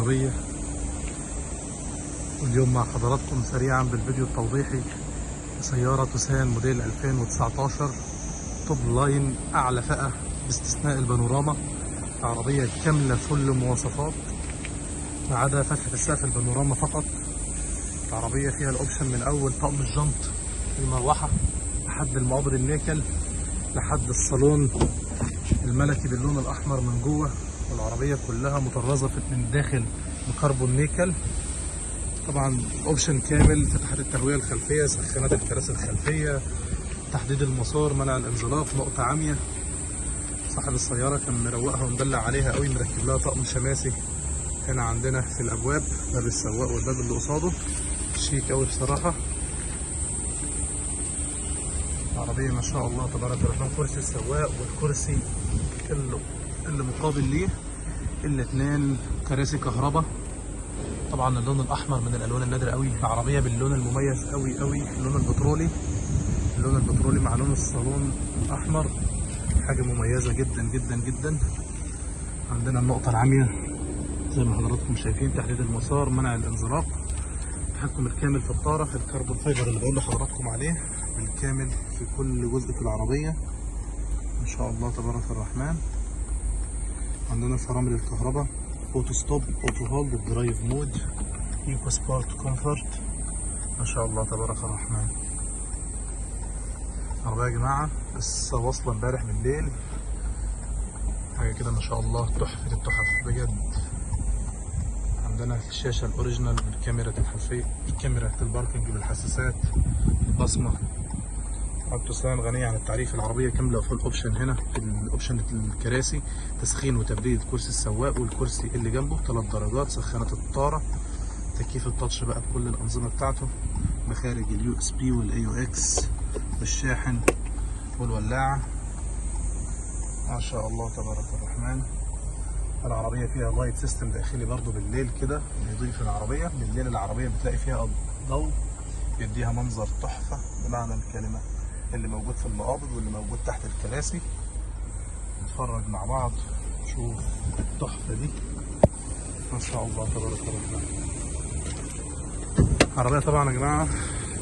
الجنوبية. واليوم مع حضراتكم سريعا بالفيديو التوضيحي لسيارة توسان موديل 2019 top line، أعلى فئة باستثناء البانوراما. عربية كاملة full مواصفات ما عدا فتحة السقف البانوراما فقط. العربية فيها ال option من أول طقم الجنط المروحة لحد المقابض النيكل لحد الصالون الملكي باللون الأحمر من جوه، والعربية كلها مطرزة من الداخل بكربون نيكل. طبعا option كامل، فتحات التهوية الخلفية، سخانات الكراسي الخلفية، تحديد المسار، منع الانزلاق، نقطة عامية. صاحب السيارة كان مروقها ومدلع عليها قوي، مركب لها طقم شماسي هنا عندنا في الأبواب، باب السواق والباب اللي قصاده، شيك قوي بصراحة. العربية ما شاء الله تبارك الرحمن، كرسي السواق والكرسي اللي مقابل ليه، الاتنين كراسي كهرباء. طبعا اللون الأحمر من الألوان النادرة قوي، العربية باللون المميز قوي قوي، اللون البترولي، اللون البترولي مع لون الصالون الأحمر، حاجة مميزة جدا جدا جدا. عندنا النقطة العامية زي ما حضراتكم شايفين، تحديد المسار، منع الانزلاق، التحكم الكامل في الطارة، ال carbon fiber اللي بقول لحضراتكم عليه بالكامل في كل جزء في العربية ما شاء الله تبارك الرحمن. عندنا فرامل الكهرباء، auto stop، auto hold، drive mode، eco sport comfort، ما شاء الله تبارك الرحمن. العربية يا جماعة لسه واصلة امبارح بالليل، حاجة كده ما شاء الله تحفة التحف بجد. عندنا الشاشة ال original بالكاميرا الخلفية، الكاميرا ال parking بالحساسات، البصمة. توسان غنية عن التعريف، العربية كاملة full option. هنا في ال option الكراسي، تسخين وتبريد كرسي السواق والكرسي اللي جنبه 3 درجات، سخانة الطارة، تكييف ال touch بقى بكل الأنظمة بتاعته، مخارج ال USB وال AUX والشاحن والولاعة، ما شاء الله تبارك الرحمن. العربية فيها light system داخلي برضو بالليل كده بيضيف العربية بالليل، العربية بتلاقي فيها ضوء بيديها منظر تحفة بمعنى الكلمة، اللي موجود في المقابض واللي موجود تحت الكراسي. نتفرج مع بعض نشوف التحفة دي ما شاء الله تبارك الرحمن. العربية طبعا يا جماعة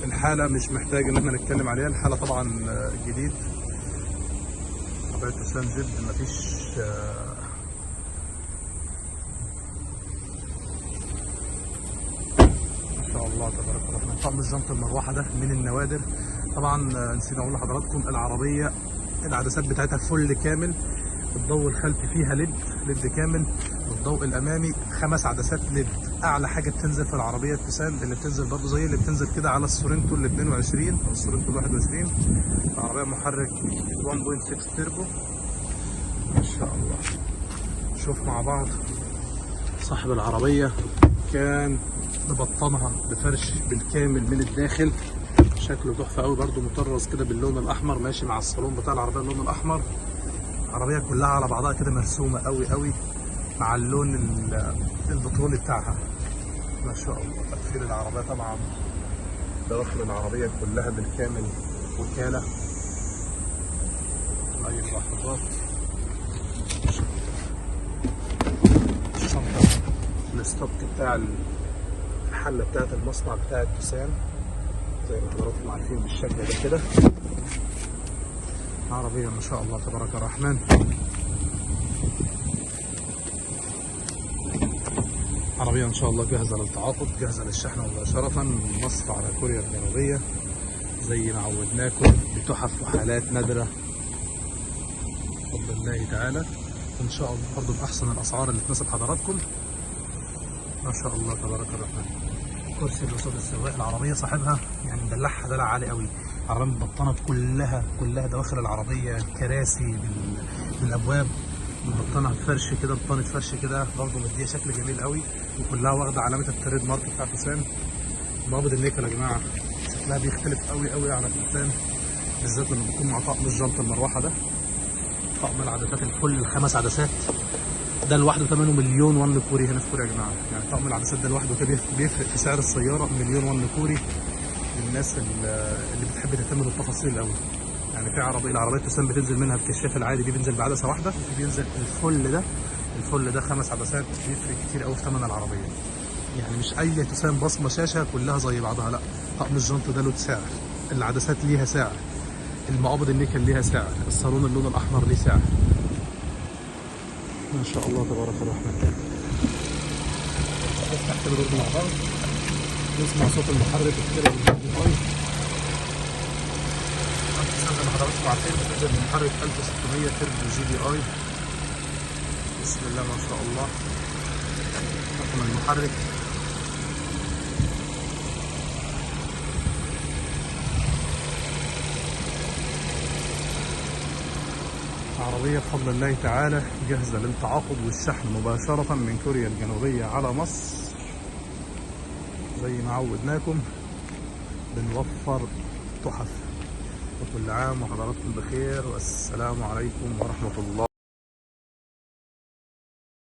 الحالة مش محتاج ان احنا نتكلم عليها، الحالة طبعا جديد، عربية توسان زد مفيش ما شاء الله تبارك الرحمن. طقم الجنط المروحة ده من النوادر. طبعا نسيت اقول لحضراتكم العربية العدسات بتاعتها full كامل، الضوء الخلفي فيها LED كامل، والضوء الامامي 5 عدسات LED. اعلى حاجة بتنزل في العربية التوسان اللي بتنزل برضو زي اللي بتنزل كده على السورنتو ال 22 او السورنتو ال 21. العربية محرك 1.6 تربو ما شاء الله. شوف مع بعض صاحب العربية كان مبطنها بفرش بالكامل من الداخل، شكله تحفة قوي برده، مطرز كده باللون الاحمر ماشي مع الصالون بتاع العربية اللون الاحمر. العربية كلها على بعضها كده مرسومه قوي قوي مع اللون البترولي بتاعها ما شاء الله. تقفيل العربية طبعا، دواخل العربية كلها بالكامل وكالة، اي ملاحظات. الشنطة ال stock بتاع الحلة بتاعت المصنع بتاع التوسان زي ما حضراتكم عارفين بالشكل ده كده. عربية ما شاء الله تبارك الرحمن. عربية ان شاء الله جاهزة للتعاقد، جاهزة للشحن مباشرة من مصر على كوريا الجنوبية زي ما عودناكم بتحف وحالات نادرة بفضل الله تعالى، وان شاء الله برضه بأحسن الأسعار اللي تناسب حضراتكم ما شاء الله تبارك الرحمن. كرسي اللي قصاد السواق، العربية صاحبها يعني مدلعها دلع عالي قوي، العربية متبطنه كلها كلها دواخل العربية، الكراسي بالابواب متبطنه بفرش كده، بطانه فرش كده برضه مديها شكل جميل قوي، وكلها واخده علامة ال trade mark بتاع توسان. مقابض النيكل يا جماعة شكلها بيختلف قوي قوي عن التوسان، بالذات لما بيكون مع طقم الجنط المروحة ده، طقم العدسات ال full 5 عدسات ده لوحده ثمنه مليون ون كوري هنا في كوريا يا جماعة. يعني طقم العدسات ده لوحده كده بيفرق في سعر السيارة مليون ون كوري للناس اللي بتحب تهتم بالتفاصيل قوي. يعني في عربية، العربيات توسان بتنزل منها الكشاف العادي دي بينزل بعدسه واحدة، بينزل ال full ده ال full ده 5 عدسات بيفرق كتير قوي في ثمن العربية. يعني مش اي توسان بصمة شاشة كلها زي بعضها، لا، طقم الجنط ده له سعر، العدسات ليها سعر، المقابض النيكل ليها سعر، الصالون اللون الاحمر ليه سعر. ما شاء الله تبارك الرحمن. نفتح كده برضه مع بعض نسمع صوت المحرك التربو GDI. زي ما حضراتكم عارفين بتنزل بمحرك 1600 تربو GDI. بسم الله ما شاء الله. رقم المحرك عربية بفضل الله تعالى جاهزة للتعاقد والشحن مباشرة من كوريا الجنوبية على مصر. زي ما عودناكم بنوفر تحف. وكل عام وحضراتكم بخير، والسلام عليكم ورحمة الله.